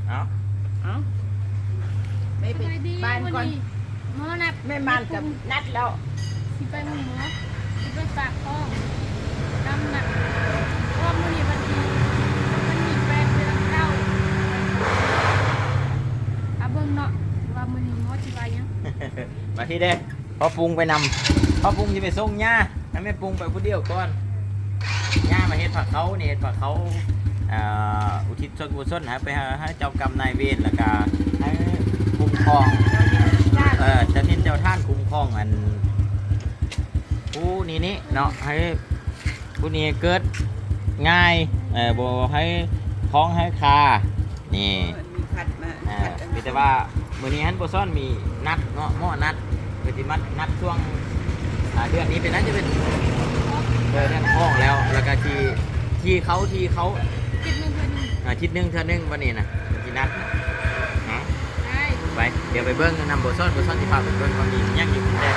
ເອົ້າ ເອົ້າ ໄປ ໄປ ສະບາຍດີ ບ້ານກ່ອນ ມື້ນີ້ໝໍນັດ ແມ່ໝານກັບ ແມ່ປຸງ ນັດແລ້ວ ຊິໄປໂຮງໝໍ ຊິໄປຝາກທ້ອງ ຕາມນັດ ເພາະວ່າມື້ນີ້ວັນທີ ວັນທີແປດ ເດືອນເກົ້າ ອາ ເບິ່ງເນາະ ວ່າມື້ນີ້ໝໍຊິວ່າຫຍັງ ມາພີ້ເດ້. ພໍ່ປຸງໄປນຳ ພໍ່ປຸງຊິໄປສົ່ງຍ່າ ໃຫ້ແມ່ປຸງໄປຜູ້ດຽວກ່ອນ ຍ່າມາເຮັດພາເຂົ້ານີ້ ເຮັດພາເຂົ້າ ເອີ ອຸທິດສ່ວນກຸສົນໃຫ້ໄປ ໃຫ້ ໃຫ້ເຈົ້າກຳນາຍເວນ ແລ້ວກະໃຫ້ຄຸ້ມຄອງ ເອີ ເຈົ້າຖິ່ນເຈົ້າຖານຄຸ້ມຄອງ ອັນ ຜູ້ນີ້ນີ້ເນາະ ໃຫ້ ຜູ້ນີ້ເກີດງ່າຍ ເອີ ບໍ່ໃຫ້ທ້ອງໃຫ້ຄາ ນີ້ ເອີ ມີຄັດມາ ເອີ ຄັດ ມີແຕ່ວ່າມື້ນີ້ຫັ້ນບໍ່ຊ້ອນມີນັດເນາະ ໝໍນັດ ເພິ່ນຊິມານັດຊ່ວງ ອ່າ ເດືອນນີ້ເປັນ ໜ້າຈະເປັນ ເອີ ເດືອນທ້ອງແລ້ວ ແລ້ວກະທີ່ ທີ່ເຂົາ ທີ່ເຂົາ ອາທິດໜຶ່ງເທື່ອໜຶ່ງ ອາທິດໜຶ່ງເທື່ອໜຶ່ງ ບັດນີ້ນະ ເພິ່ນຊິນັດນະ ໄປ ດຽວໄປເບິ່ງນຳບໍ່ຊ້ອນ ບໍ່ຊ້ອນຊິພາໄປເບິ່ງວ່າມີຫຍັງຢູ່ພຸ້ນແດ່.